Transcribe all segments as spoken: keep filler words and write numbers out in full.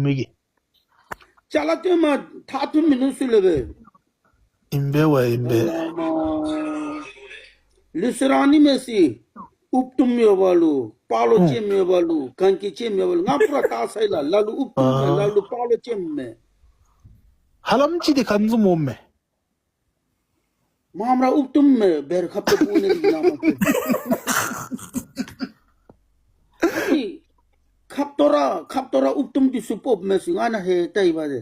མི་གི། ཅ་ལ་སྟོན་མ་ཐག་ཐུམ་མིན་ནུག་ཟེར་ལས་པས། ཨིན་པས་ཝ་ཨིན་པས། ལུས་སེམས་རང་ནི་མེད་སི། དབུགས་ཐུམ་ཡོད་པ་ལུ་པགས་ལོ་ཨོ་ཅན་ཡོད་པ་ལུ་གན་རྐྱལ་ཅན་ཡོད་པ་ལུ་ང་པུ་ར་བལྟ་ས་ཡི་ལགས། ལ་ལུ་དབུགས་ཐུམ་མས། ཨ་ལ་ལུ་པགས་ལོ་ཅན་མས། ཧ་ལམ་ཅིག་འདི་ག་ནི་བཟུམ་འོང་མས། མངམ་ར་དབུགས་ཐུམ་མས་བེར་ཁབ་ཏོ་སྤུ་ནི་འདི་ནང་མ་ཏེ། ཁབ་ཏོ་ར་ཁབ་ཏོ་ར་དབུགས་ཐུམ་འདི་ཚུ་སྤོབས་མས་ཟེར་ང་ནཱ་ཧེ་བལྟ་ཡི་པ་ཏེ།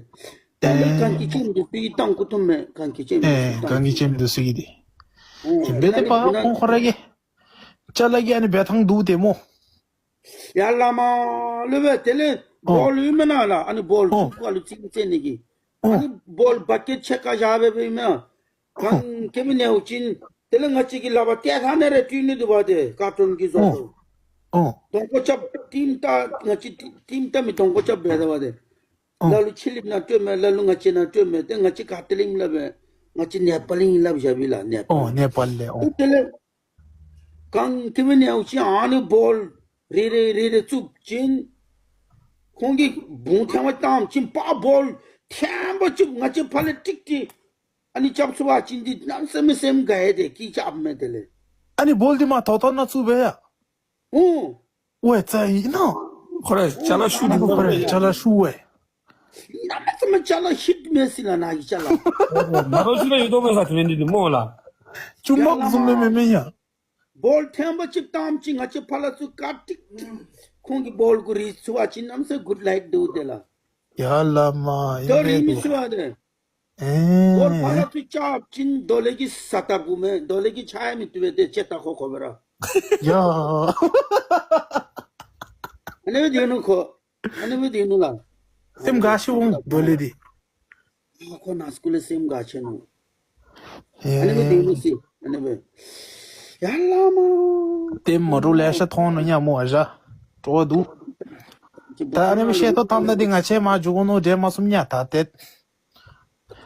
ཏེ་ལས་ཨེ་གན་རྐྱལ་ཅན་འདི་ཚུ་གི་ཏང་ཁུ་ཐུམ་མས། གན་རྐྱལ་ཅན་འདི་ཨེ་ཚུ་གན་རྐྱལ་ཅན་འདི་ཚུ་གི་འདི། ཨོ་ཨིན་པས་ཏེ་ཨ་ནི་པ་ཁོང་ཁོ་ར་གི་ཅ་ལ་གི་ཨ་ནི་འབད་ཐངས་འདུག་ཏེ་སྨོ། ཡ་ལ་མ་ལུས་པས། དེ་ལས་ཨོ་བོལ་ཡོད་མེན་ན་ལགས། ཨ་ནི་བོལ་ཨོ་ཚུ་ག་ལུ་ཅིག་རྩེ་ནི་གི། ཨོ་ཨ་ནི་བོལ་བ་ཀེཊ་ཕྱེད་ཀ་བཞག་སྦེ་སྦེ་ཡོད་མེན་ན། ཨོ་གན་རྐྱལ་མི་ཉལཝ་ཅིན་དེ་ལས་ང་བཅས་ཀྱི་ལག་པར་ཏེ་ཐ་ནི་རེ་སྤྲོད་ནི་འདུག་པ་ཏེ་ཀར་ཊོན་གྱི་བཟོ་ཨོ་བཟོ། ཨོ་གདོང་ཁ་རྐྱབ་ཊིམ་ཏ་ང་བཅས་ཊིམ་ཏ་མི་གདོང་ཁ་རྐྱབ་འབད་དོ་བ་ཏེ། ཨོ་ལ་ལུ་ཕྱི་གླིངཔ་ནང་སྤྲོད་མས། ལ་ལུ་ང་བཅས་ནང་སྤྲོད་མས། ཏེ་ང་བཅས་ག་ཏེ་ལས་ཨིནམ་སླབ་པས། ང་བཅས་ནེ་པཱལ་ཨིན་སླབ་བཞག་པས་ལགས། ནེ་པཱལ། ཨོ་ནེ་པཱལ་ལས། ཨོ་དེ་ལས་གན་རྐྱལ་མི་ཉལཝ་ཅིན་ཨ་ནི་བོལ་རེ་རེ་རེ་རེ་བཙུགས་ཅིན་ཁོང་གིས་བུང་ཐེངས་མ་བཏངམ་ཅིག་པ་བོལ་ཐེངས་མ་བཅུ་ང་བཅས་ཕར་ལས་ཀྲིག་ཀྲི་ཨ་ནི་རྐྱབ་ཚུགས་པ་ཅིན་འདི་གནམ་མེད་ས་མེད་སེམས་དགའ་ཡི་ཏེ་སྐད་རྐྱབ་མས་དེ་ལས། ཨ་ནི་བོལ་འདི་མ་ཐོག་ཐོག་ནང་བཙུགས་པས་ཡ། ཨོ། ཝའེ་ཙ་ཨིན་ནོ། ཁོ་ར་ཅ་ལ་ཤུགས་འདི་ཁོ་ར་ཅ་ལ་ཤུགས་ཝའེ། གནམ་མེད་ས་མེད་ཅ་ལ་ཧིཊ་མས་ཟེར་ལགས་ནཱ་གི་ཅ་ལ། ང་རོ་ཅི་ལ་ཡོད་དོ་མས་ས་དེ་འདི་འདི་སྨོ་ལགས། ཅུ་མག་བཟུམ་མས་མེན་མེན་ཡ། བོལ་ཐེངས་མ་གཅིག་བཏངམ་ཅིག་ང་བཅས་ཕར་ལས་ཚུར་ཀ་ཏིག་ཁོང་གི་བོལ་གུ་རིལ་ཚུགས་པ་ཅིན་གནམ་མེད་ས་མེད་གུཌ་ལའིཀ་འདུག་ཏེ་ལགས། ཡ་ལ་མ་ད་ཨིན་རིལ་མི་པས་ཚུགས་པ་ཏེ། ཨེ། བོལ་ཕར་ལས་ཚུར་རྐྱབ་ཅིན་རྡོ་ལེབ་ཀྱི་ས་ཏ་གུ་མས། རྡོ་ལེབ་ཀྱི་ཆ་ཡང་མི་བཏུབ་པས་ཏེ་ཅེ་ད་ཁོ་ཁོ་བེ་ར། ཡ། ཨ་ནི་སྦེ་སྡོད་ནུག་ཁོ། ཨ་ནི་སྦེ་སྡོད་ནུག་ལགས། སེམས་དགའ་ཤོས་འོང་རྡོ་ལེབ་འདི། ཨ་ཁོ་ནཱ་སྐུ་ལས་སེམས་དགའ་ཆེ་ནུག། ཨ་ནི་སྦེ་སྡོད་ནུག་ཟེར། ཨ་ནི་སྦེ། ཡ་ལ་མ། ཏེ་མོ་ཊ་ལེ་ཤ་མཐོང་ནུག་ཉ་མོ་ཨ་ཞང་། སྤྲོ་བ་འདུག། ད་ཨ་ནི་སྦེ་བཤད་ཐོག་བཏང་ད་འདི་ང་བཅས་མར་འགྱོ་དགོ་ནོ་འདྲས་མ་སོང་ཉ་ད་ཏེ།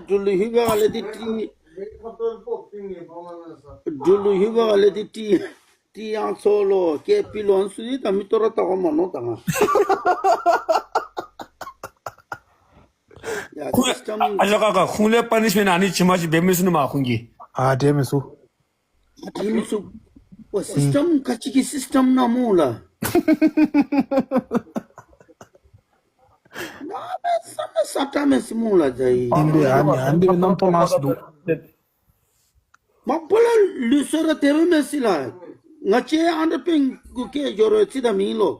འབྲུག་ལུ་ལྷོད་པའི་ཧ་ལས་འདི་ཏི། འབྲུག་ལུ་ལྷོད་པའི་ཧ་ལས་འདི་ཏི། ཏི་ཡང་ཚོ་ལོ་ཀེ་པི་ལོ་ཨ་ནི་ཚུ་འདི་ད་མི་ཏོ་ར་ལྟ་བ་མ་མནོ་ད་ང་། ཡ་ཁོང་སིསི་ཊམ་ཨ་ཞང་ཀ་ཀ་ཁོང་ལས་པ་ནི་ཤི་མེན་ན་ཨ་ནི་ཅིག་མ་ཅིག་འབད་མི་ཚུགས་ནི་མས་ཁོང་གིས། ཨ་འབད་མི་ཚུགས། ཨ་འབད་མི་ཚུགས། ཨོ་སིསི་ཊམ་ག་ཅི་གི་སིསི་ཊམ་ཨིན་ན་སྨོ་ལགས། གནམ་མེད་ས་མེད་སྲ་ཀྲག་མས་ཟེར་སྨོ་ལགས་ད་ཡི། ཨིན་པས། ཨ་ནི་ཨ་ནི་སྦེ་རྣམ་རྟོག་ལངས་སུ་འདུག། མ་པ་ལགས་ལུགས་སྲོལ་ར་དེ་སྦེ་མས་ཟེར་ལགས། ང་བཅས་ཨ་ནི་སྦེ་གུ་སྐད་སྦྱོར་རུང་ཅིག་ད་མེད་ལོ།